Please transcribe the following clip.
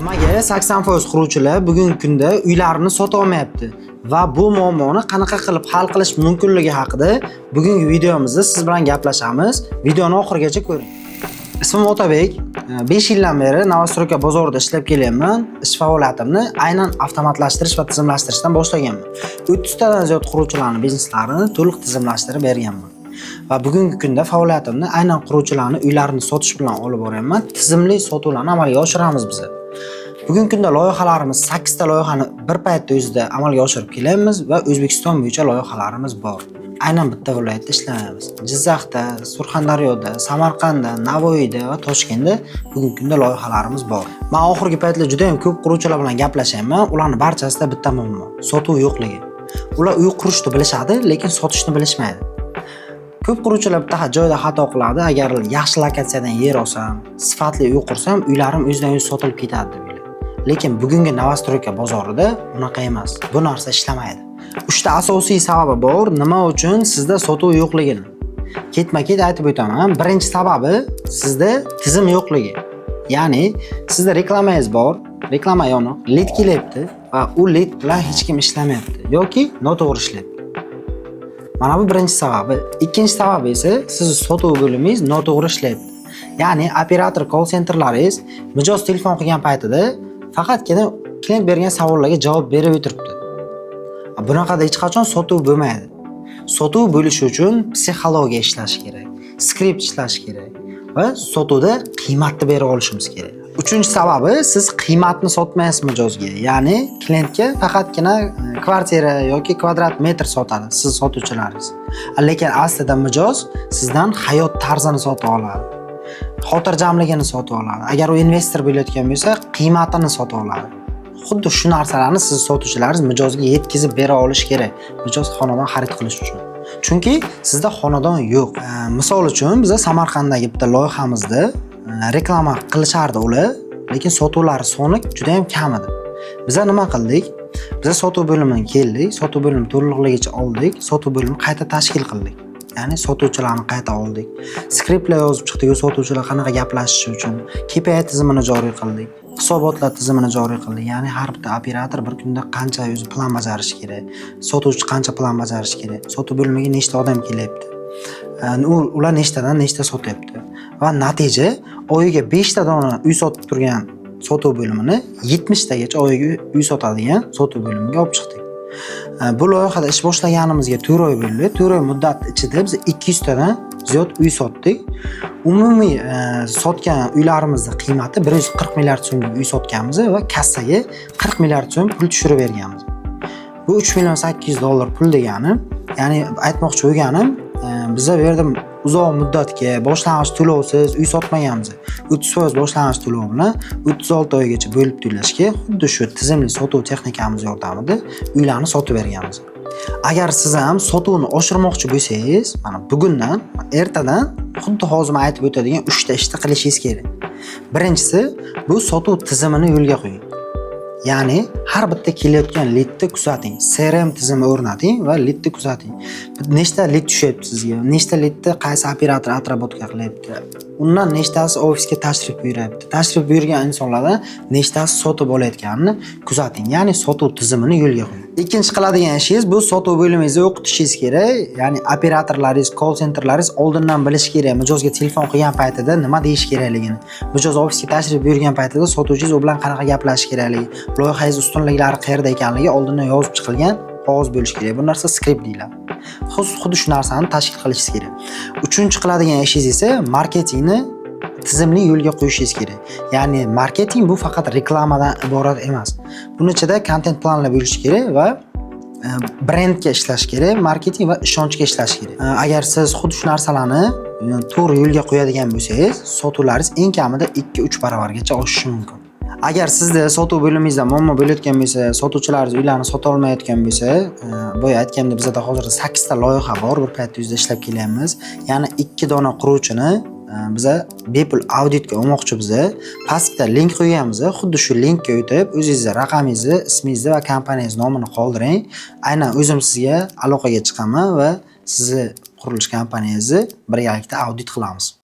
Nimaga 80% quruvchilar bugungi kunda uylarini sota olmayapti va bu muammoni qanaqa qilib hal qilish mumkinligi haqida bugungi videomizda siz bilan gaplashamiz. Videoni oxirigacha ko'ring. Ismim Otabek. 5 yildan beri новостройка bozorida ishlab kelyapman. Ish faoliyatimni aynan avtomatlashtirish va tizimlashtirishdan boshlaganman. 30 tadan ziyod quruvchilarning bizneslarini to'liq tizimlashtirib berganman. Va bugungi kunda faoliyatimni aynan quruvchilarni uylarini sotish bilan olib boryapman. Tizimli sotuvlarni amalga oshiramiz biz. Bugungi kunda loyihalarimiz, 8 ta loyihani bir paytda o'zida amalga oshirib kelyapmiz va O'zbekiston bo'yicha loyihalarimiz bor. Aynan bitta viloyatda ishlamaymiz. Jizzaxda, Surxondaryoda, Samarqandda, Navoiyda va Toshkentda bugungi kunda loyihalarimiz bor. Men oxirgi paytlar juda ham ko'p quruvchilar bilan gaplashyapman. Ularning barchasida bitta muammo: sotuv yo'qligi. Ular uy qurishni bilishadi, lekin sotishni bilishmaydi. Ko'p quruvchilar bitta joyda xato qiladi. Agar yaxshi lokatsiyadan yer olsam, sifatli uy qursam, uylarim o'zidan o'zi sotilib ketadi deb o'ylaydi. Lekin bugungi новостройка bozorida unaqa emas. Bu narsa ishlamaydi. Uchta asosiy sababi bor, nima uchun sizda sotuv yo'qligini. Ketma-ket aytib o'taman. Birinchi sababi sizda tizim yo'qligi. Ya'ni sizda reklamangiz bor, reklama yoniq, lid kelyapti va u lid bilan hech kim ishlamayapti yoki noto'g'ri ishlayapti. Mana bu birinchi sababi. Ikkinchi sababi esa sizni sotuv bo'limingiz noto'g'ri ishlayapti. Ya'ni operator call centerlaringiz mijoz telefon qilgan paytida faqatgina klient bergan savollarga javob berib o'tiribdi. Bunaqada hech qachon sotuv bo'lmaydi. Sotuv bo'lishi uchun psixologiya ishlashi kerak, skript ishlashi kerak va sotuvda qiymatni bera olishimiz kerak. Uchinchi sababi, siz qiymatni sotmaysiz mijozga. Ya'ni klientga faqatgina kvartira yoki kvadrat metr sotadi siz sotuvchilaringiz. Lekin aslida mijoz sizdan hayot tarzini sotib oladi. Xotirjamligini sotib oladi. Agar u investor bo'layotgan bo'lsa, qiymatini sotib oladi. Xuddi shu narsalarni siz sotuvchilaringiz mijozga yetkazib bera olish kerak. Mijoz xonadon xarid qilish uchun. Chunki sizda xonadon yo'q. Misol uchun, biza Samarqanddagi bitta loyihamizda reklama qilishardi ular, lekin sotuvlar soni juda ham kam edi. Biza nima qildik? Biza sotuv bo'limiga keldik, sotuv bo'limi to'liqligicha oldik, sotuv bo'limini qayta tashkil qildik. Ya'ni sotuvchilarni qayta oldik. Skriptlar yozib chiqdik, u sotuvchilar qanaqa gaplashishi uchun. KPI tizimini joriy qildik. Hisobotlar tizimini joriy qildik. Ya'ni har bitta operator bir kunda qancha o'zi plan bajarishi kerak, sotuvchi qancha plan bajarishi kerak, sotuv bo'limiga nechta odam kelyapti. Ular nechtadan nechta sotyapti. Va natija, oyiga 5 ta dona uy sotib turgan sotuv bo'limini 70 tagacha oyiga uy sotadigan sotuv bo'limiga olib chiqdik. Bu loyihada ish boshlaganimizga 4 oy bo'ldi. 4 oy muddat ichida biz 200 tadan ziyod uy sotdik. Umumiy sotgan uylarimizni qiymati 140 milliard so'mga uy sotganmiz va kassaga 40 milliard so'm pul tushirib berganmiz. Bu 3 million 800 dollar pul degani, ya'ni aytmoqchi bo'lganim, biza bu yerda uzoq muddatga boshlang'ich to'lovsiz uy sotmaganmiz. 30% boshlang'ich to'lov bilan 36 oygacha bo'lib to'lashga xuddi shu tizimli sotuv texnikamiz yordamida uylarni sotib berganmiz. Agar siz ham sotuvni oshirmoqchi bo'lsangiz, mana bugundan, ertadan xuddi hozir men aytib o'tadigan 3 ta ishni qilishingiz kerak. Birinchisi, bu sotuv tizimini yo'lga qo'ying. Ya'ni har bitta kelayotgan lidni kuzating. CRM tizimi o'rnating va lidni kuzating. Nechta lid tushyapti sizga? Nechta lidni qaysi operator отработка qilyapti? Undan nechtasi ofisga tashrif buyuryapti? Tashrif buyurgan insonlardan nechtasi sotib olayotganini kuzating. Ya'ni sotuv tizimini yo'lga qo'ying. Ikkinchi qiladigan ishingiz, bu sotuv bo'limingizni o'qitishingiz kerak. Ya'ni operatorlaringiz, call centerlaringiz oldindan bilishi kerak. Mijozga telefon qilgan paytida nima deyish kerakligini, mijoz ofisga tashrif buyurgan paytida sotuvchingiz u bilan qanaqa gaplashish kerakligi, loyihangiz ustunliklari qayerda ekanligi oldindan yozib chiqilgan qog'oz bo'lishi kerak. Bu narsa skript deyiladi. Xuddi shu narsani tashkil qilishingiz kerak. Uchinchi qiladigan ishingiz esa marketingni tizimli yo'lga qo'yishingiz kerak. Ya'ni marketing bu faqat reklamadan iborat emas. Buni ichida kontent planlar bo'lishi kerak va brendga ishlash kerak, marketing va ishonchga ishlash kerak. Agar siz xuddi shu narsalarni to'g'ri yo'lga qo'yadigan bo'lsangiz, sotuvlaringiz eng kamida 2-3 barobargacha oshishi mumkin. Agar sizda sotuv bo'limingizda muammo bo'layotgan bo'lsa, sotuvchilaringiz uylarni sota olmayotgan bo'lsa, boya aytganimdek, bizada hozirda 8 ta loyiha bor, bir paytda o'zida ishlab kelyapmiz. Ya'ni 2 dona quruvchini biza bepul auditga olmoqchi biza. Pastda link qo'yganmiz. Xuddi shu linkka o'tib, o'zingizni raqamingizni, ismingizni va kompaniyangiz nomini qoldiring. Aynan o'zim sizga aloqaga chiqaman va sizni qurilish kompaniyangizni birgalikda audit qilamiz.